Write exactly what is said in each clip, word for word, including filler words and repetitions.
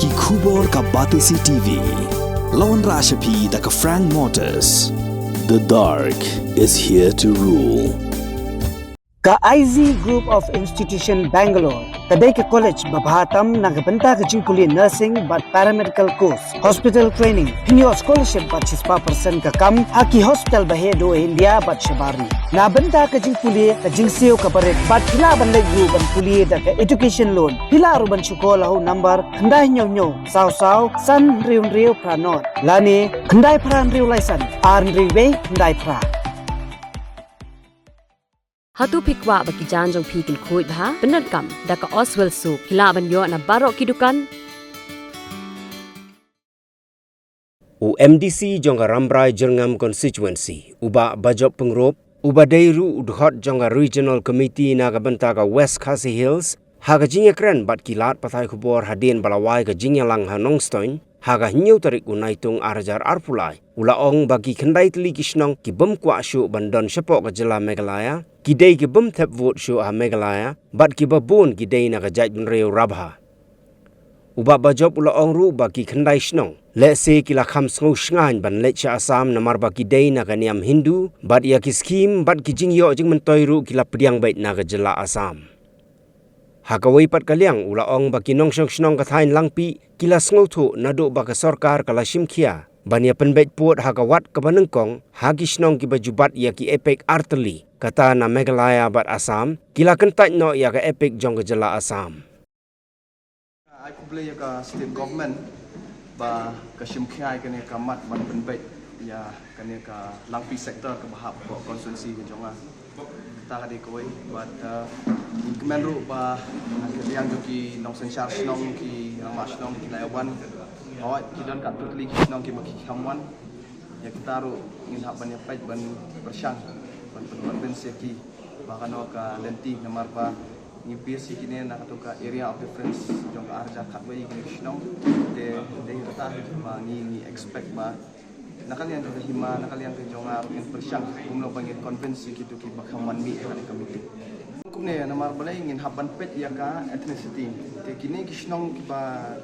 Ki khubor ka Batesi T V. Lawan Rashapi da ka Frank Motors. The dark is here to rule. Ka I Z Group of Institution Bangalore ka dei ka college ba bha tam na ka bynta ka jingpule nursing bad paramedical course, hospital training, pynïoh scholarship bad shispah percent ka kam ha ki hospital ba heh duh India bad shabar ri. Na bynta ka jingpule ka jingsiew ka barit bad phi lah ban leit ruh ban pule da ka education loan. Phi lah ruh ban shu call ha u number khyndai hynñiew hynñiew saw saw san hynriew hynriew phra nod lane khyndai phra hynriew lai san ar hynriew wei khyndai phra. Hato phi kwah ba ki jaiñ jong phi kin khuid bha? Pyndonkam da ka Oswell Soap, phi lah ban ïoh na baroh ki dukan. U M D C jong ka Rambrai Jyrngam Constituency, u Bah Bajop Pyngrope, uba dei ruh u dkhot jong ka Regional Committee na ka bynta ka West Khasi Hills, ha ka jingïakren bad ki lad pathai khubor hadien ba la wai ka jingïalang ha Nongstoiñ ha ka hynñiew tarik u Naitung ar hajar arphew lai, u la ong ba ki khyndai tylli ki shnong ki bym kwah shuh ban don shapoh ka jylla Meghalaya, ki dei ki bym thep vote shuh ha Meghalaya bad kiba bun ki dei na ka jaitbynriew Rabha. U Bah Bajop u la ong ruh ba ki khyndai shnong lehse ki la kham sngew shngaiñ ban leit sha Assam namar ba ki dei na ka niam Hindu bad ïa ki skhim bad ki jingïoh jingmyntoi ruh ki la pdiang beit na ka jylla Assam. Ha kawei pat ka liang u la ong ba ki nongshong shnong ka thaiñ Langpih ki la sngewthuh naduh ba ka sorkar ka la shim khia ban ïa pynbeit pud ha ka wat kaba nyngkong ha ki shnong kiba ju bat ïa ki EPIC ar tylli, kata na Meghalaya bad Assam, ki la kyntait noh ïa ka EPIC jong ka jylla Assam. Ai khublei ïa ka state government ba ka shim khia ïa kane ka mat ban pynbeit ïa kane ka Langpih sector kaba hap ka constituency ka jong nga. Kata ka dei kawei bad, uh, ngi kmen ruh ba, uh, ka liang jong ki nongsynshar shnong, ki rangbah shnong ki la ïa wan. Hooid, ki don katto katne ki shnong kiba ki kham wan. Ïa kita ruh ngin hap ban ïa peit ban pyrshang ban pynconvince ïa ki ba kano ka lynti namar ba ngi base ïa kine na kato ka area of preference jong ka ar hajar khatwei kine ki shnong. Te dei kata ba ngi, ngi expect ba na ka liang jong ka hima, na ka liang ka jong nga ruh ngin pyrshang kumno ba ngin convince ïa kito kiba kham wan mih ha kane ka meeting. Kumne namar balei ngin hap ban peit ïa ka ethnicity. Te kine ki shnong kiba,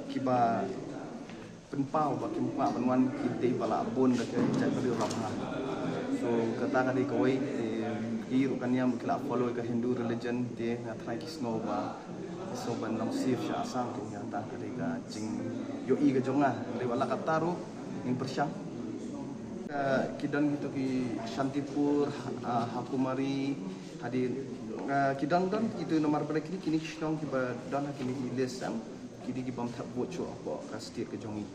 kiba pynpaw ba kim kwah ban wan ki dei ba la bun da ka jaitbynriew Rabha. So kata ka dei kawei, te ki ruh ka niam ki la follow ka Hindu religion, te nga tharai ki sngew ba, ki sngew ban long safe sha Assam, te kata ka dei ka jingïohi ka jong nga. Dei ba la kata ruh ngin pyrshang. Ka, ki don kito ki Shantipur, ha, Hakumari, hadien, ah, ki don don kito namar balei kine, kine ki shnong kiba don ha kine ki list em, ki dei ki bym thep vote shuh hapoh ka state ka jong ngi.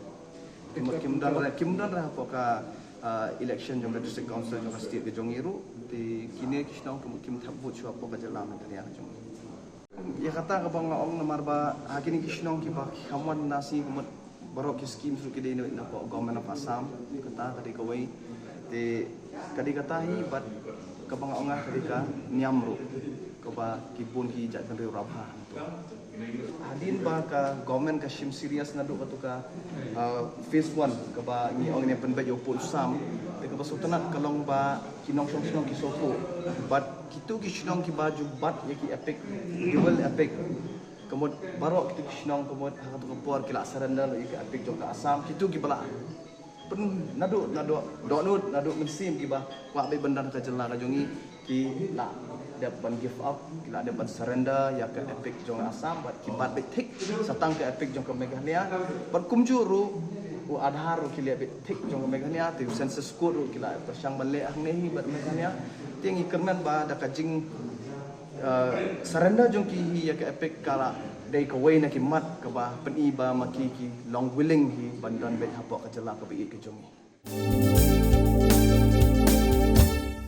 Kim, kim don re, kim don re hapoh ka, ah, election jong ka district council jong ka state ka jong ngi ruh. Te kine ki shnong kim, kim thep vote shuh hapoh ka jylla Meghalaya ka jong ngi. Ïa kata kaba nga ong namar ba ha kine ki shnong kiba ki kham wan na shi ka mut baroh ki scheme ruh ki dei na, napoh Government of Assam. Kata ka dei kawei. Te ka dei kata hi bad kaba nga ong nga ka dei ka niam ruh kaba ki bun ki jaitbynriew Rabha. Hadien ba ka government ka shim serious naduh kato ka, uh, phase one kaba ngi ong ngi pynbeit ïa u pud u sam, te kaba sngewtynnat ka long ba ki nongshong shnong ki sngewthuh bad kito ki shnong kiba ju bat ïa ki EPIC, dual EPIC. Ka mut baroh kito ki shnong ka mut ha kato ka por ki la surrender ïa ki EPIC jong ka Assam, kito kiba la pyn naduh, naduh dohnud, naduh mynsiem kiba kwah beit ban don ha ka jylla ka jong ngi, ki la dep ban give up, ki la dep ban surrender ïa ka EPIC jong ka Assam bad ki bat beit thik sa tang ka EPIC jong ka Meghalaya. Bad kumjuh ruh u Aadhaar ruh ki leh beit thik jong ka Meghalaya, te u census code ruh ki la pyrshang ban leh hangne hi bad Meghalaya. Te ngi kyrmen ba da ka jing, uh, surrender jong ki hi ïa ka EPIC ka la dei kawei na ki mat kaba pyni ba ma ki ki long willing hi ban don beit hapoh ka jylla kaba ïeit ka jong ngi.